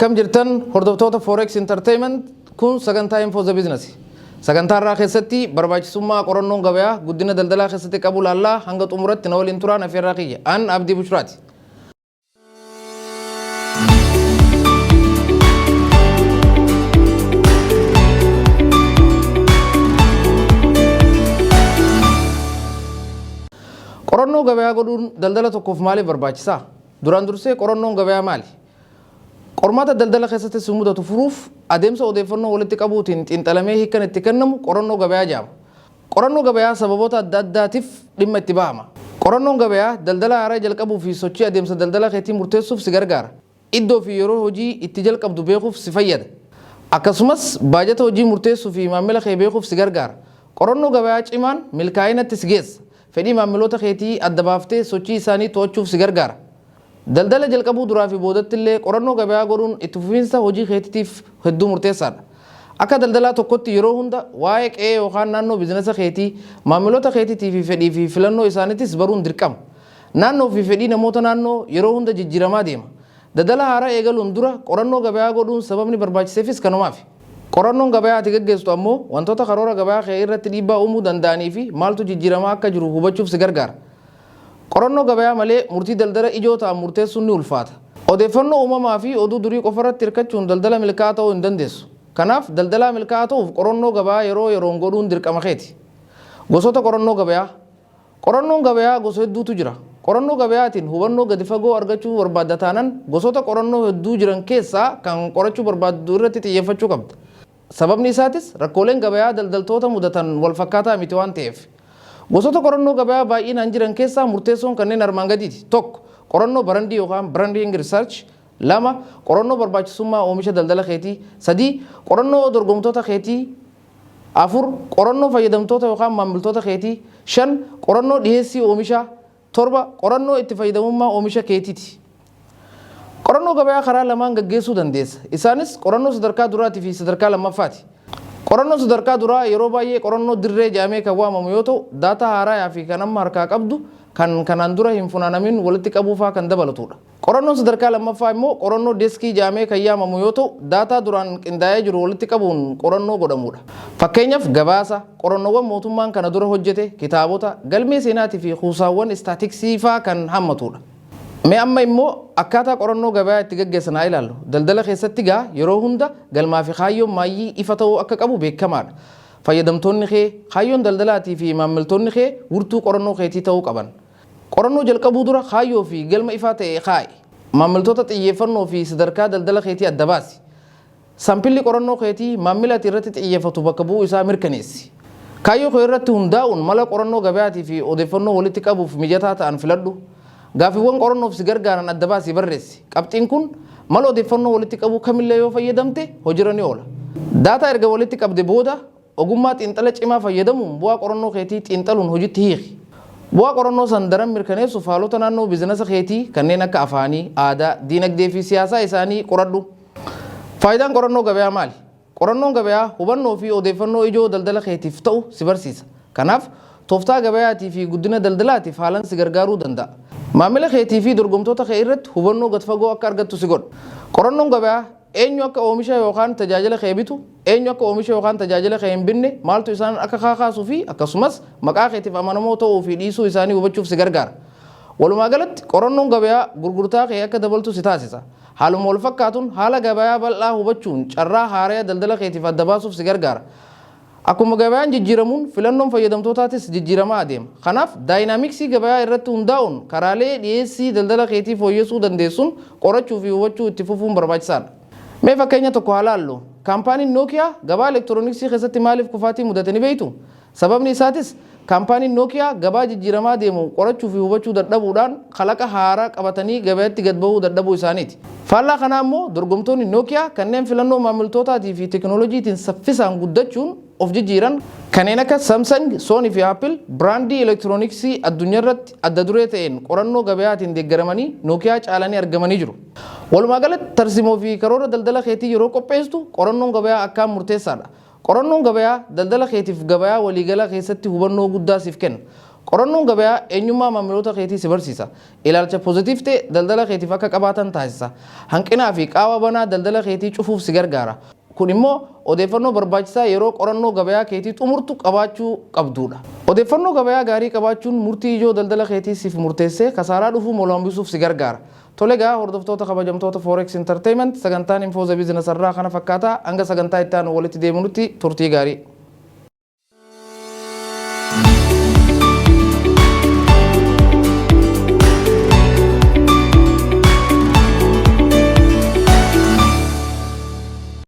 Akkam jirtan hordoftoota Forex Entertainment, kun sagantaa Info the Business. Sagantaa irraa keessatti barbaachisummaa qorannoon gabayaa guddina daldalaa keessatti qabu laallaa. Hanga xumuratti na waliin turaan afeerraa kiyya. An Abdii Bushraati. Qorannoo gabayaa godhuun daldala tokkoof maaliif barbaachisaa? Duraan dursee qorannoon gabayaa maali? Qormaata daldala keessatti si mudatu furuuf adeemsa odeeffannoo walitti qabuutiin xiinxalamee hiikkan itti kennamu qorannoo gabayaa jedhama. Qorannoo gabayaa sababoota adda addaatiif dhimma itti bahama. Qorannoon gabayaa daldala haaraa jalqabuu fi sochii adeemsa daldala keetii murteessuuf si gargaara. Iddoo fi yeroo hojii itti jalqabdu beekuuf si fayyada. Akkasumas baajata hojii murteessuu fi maamila kee beekuuf si gargaara. Qorannoo gabayaa cimaan milkaa'inatti si geessa. Fedhii maamiloota keetii adda baaftee sochii isaanii to'achuuf si gargaara. Daldala jalqabuu duraa fi boodatti illee qorannoo gabayaa godhuun itti fufiinsa hojii keetiitiif hedduu murteessaadha. Akka daldalaa tokkotti yeroo hunda waa'ee qe'ee yookaan naannoo bizinasa keetii, maamiloota keetiitii fi fedhii fi filannoo isaaniitis baruun dirqama. Naannoo fi fedhii namoota naannoo yeroo hunda jijjiiramaa deema. Dadala haaraa eegaluun dura qorannoo gabayaa godhuun sababni barbaachiseefis kanumaafi. Qorannoon gabayaa ati gaggeessitu ammoo wantoota karoora gabayaa kee irratti dhiibbaa uumuu danda'anii fi maaltu jijjiiramaa akka jiru hubachuuf si gargaara. Qorannoo gabayaa malee murtii daldala ijoo ta'an murteessuun ni ulfaata. Odeeffannoo uumamaa fi oduu durii qofarratti hirkachuun daldala milkaa'aa ta'uu hin dandeessu. Kanaaf daldalaa milkaa'aa ta'uuf qorannoo gabayaa yeroo yeroon godhuun dirqama keeti. Gosoota qorannoo gabayaa. Qorannoon gabayaa gosa hedduutu jira. Qorannoo gabayaatiin hubannoo gadi fagoo argachuu barbaadda taanan gosoota qorannoo hedduu jiran keessaa kan qorachuu barbaaddu irratti xiyyeeffachuu qabda. Sababni isaatis rakkooleen gabayaa daldaltoota mudatan wal fakkaataa miti waan ta'eef. Gosoota qorannoo gabayaa baay'inaan jiran keessaa murteessoon kanneen armaan gadiiti. 1. Qorannoo barandii yookaan branding research. 2. Qorannoo barbaachisummaa oomisha daldala keetii. 3. Qorannoo dorgomtoota keetii. 4. Qorannoo fayyadamtoota yookaan maamiltoota keetii. 5. Qorannoo dhiheessii oomishaa. 7. Qorannoo itti fayyadamummaa oomisha keetiiti. Qorannoo gabayaa karaa lamaan gaggeessuu dandeessa. Isaanis qorannoo sadarkaa duraatii fi sadarkaa lammaffaati. Qorannoon sadarkaa duraa yeroo baay'ee qorannoo dirree jedhamee kan waamamu yoo ta'u, daataa haaraayaa fi kan amma harkaa qabdu kan kanaan dura hin funaanamin walitti qabuufaa kan dabalatudha. Qorannoon sadarkaa lammaffaa immoo qorannoo deskii jedhamee kan yaamamu yoo ta'u, daataa duraan qindaa'ee jiru walitti qabuun qorannoo godhamudha. Fakkeenyaaf gabaasa, qorannoowwan mootummaan kana dura hojjete, kitaabota, galmee seenaatii fi kuusaawwan istaatiksii faa kan hammatudha. Mee amma immoo akkaataa qorannoo gabayaa itti gaggeessan haa ilaallu. Daldala keessatti gaa yeroo hunda galmaa fi kaayyoon maayyii ifa ta'uu akka qabu beekamaadha. Fayyadamtoonni kee, kaayyoon daldalaatii fi maammiltoonni kee wirtuu qorannoo keetii ta'uu qaban. Qorannoo jalqabuu dura kaayyoo fi galma ifaa ta'e kaa'i. Maammiltoota xiyyeeffannoo fi sadarkaa daldala keetii adda baasi. Saampilli qorannoo keetii maammila ati irratti xiyyeeffatu bakka bu'uu isaa mirkaneessi. Kaayyoo kee irratti hundaa'uun mala qorannoo gabayaatii fi odeeffannoo walitti qabuuf mijataa ta'an filadhu. Gaaffiiwwan qorannoof si gargaaran adda baasii barreessi. Qabxiin kun mala odeeffannoo walitti qabuu kamillee yoo fayyadamte hojiirra ni oola. Daataa erga walitti qabde booda ogummaa xiinxala cimaa fayyadamuun bu'aa qorannoo keetii xiinxaluun hojitti hiiki. Bu'aa qorannoo san daran mirkaneessuuf haalota naannoo bizinasa keetii kanneen akka afaanii, aadaa, diinagdee fi siyaasaa isaanii qoradhu. Faayidaan qorannoo gabayaa maali? Qorannoon gabayaa hubannoo fi odeeffannoo ijoo daldala keetiif ta'u si barsiisa. Kanaaf, tooftaa gabayaatii fi guddina daldalaatiif haalan si gargaaruu danda'a. Maamila keetii fi dorgomtoota kee irratti hubannoo gad fagoo akka argattu si godha. Qorannoon gabayaa eenyu akka oomisha yookaan tajaajila kee bitu, eenyu akka oomisha yookaan tajaajila kee hin binne, maaltu isaan akka kaakaasu fi akkasumas maqaa keetiif amanamoo ta'uu fi dhiisuu isaanii hubachuuf si gargaara. Walumaa galatti, qorannoon gabayaa gurgurtaa kee akka dabaltu si taasisa. Haaluma wal fakkaatuun, haala gabayaa bal'aa hubachuun carraa haaraya daldala keetiif adda baasuuf si gargaara. Akkuma gabayaan jijjiiramuun filannoon fayyadamtootaatis jijjiiramaa adeema. Kanaaf, daayinaamiksii gabayaa irratti hundaa'uun karaalee dhiyeessii daldala keetii fooyyessuu dandeessun qorachuu fi hubachuu itti fufuun barbaachisaadha. Mee fakkeenya tokko haa laallu. Kaampaaniin Nokia gabaa elektirooniksii keessatti maaliif kufaatii mudate ni beektuu? Sababni isaatis kaampaaniin Nokia gabaa jijjiiramaa deemu qorachuu fi hubachuu dadhabuudhaan kalaqa haaraa qabatanii gabayatti gad bahuu dadhabuu isaaniiti. Faallaa kanaa immoo dorgomtoonni Nokia kanneen filannoo maamiltootaatii fi tekinooloojiitiin saffisaan guddachuun of jijjiiran kanneen akka Samsung, Sony fi Apple biraandii elektirooniksii addunyarratti adda duree ta'een qorannoo gabayaatiin deeggaramanii Nokia caalanii argamanii jiru. Walumaa galatti tarsimoo fi karoora daldala keetii yeroo qopheessitu qorannoon gabayaa akkaan murteessaadha. Qorannoon gabayaa daldala keetiif gabayaa waliigalaa keessatti hubannoo guddaa siif kenna. Qorannoon gabayaa eenyummaa maamiloota keetii si barsiisa. Ilaalcha positive ta'e daldala keetiif akka qabaatan taasisa. Hanqinaa fi qaawa banaa daldala keetii cufuuf si gargaara. Kun immoo odeeffannoo barbaachisaa yeroo qorannoo gabayaa keetii xumurtu qabaachuu qabduudha. Odeeffannoo gabayaa gaarii qabaachuun murtii ijoo daldala keetii siif murteessee kasaaraa dhufuu malu hambisuuf si gargaara. Tole egaa, hordoftoota kabajamtoota Forex Entertainment, sagantaan Info the Business irraa kana fakkaata. Hanga sagantaa itti aanu walitti deebinutti turtii gaarii.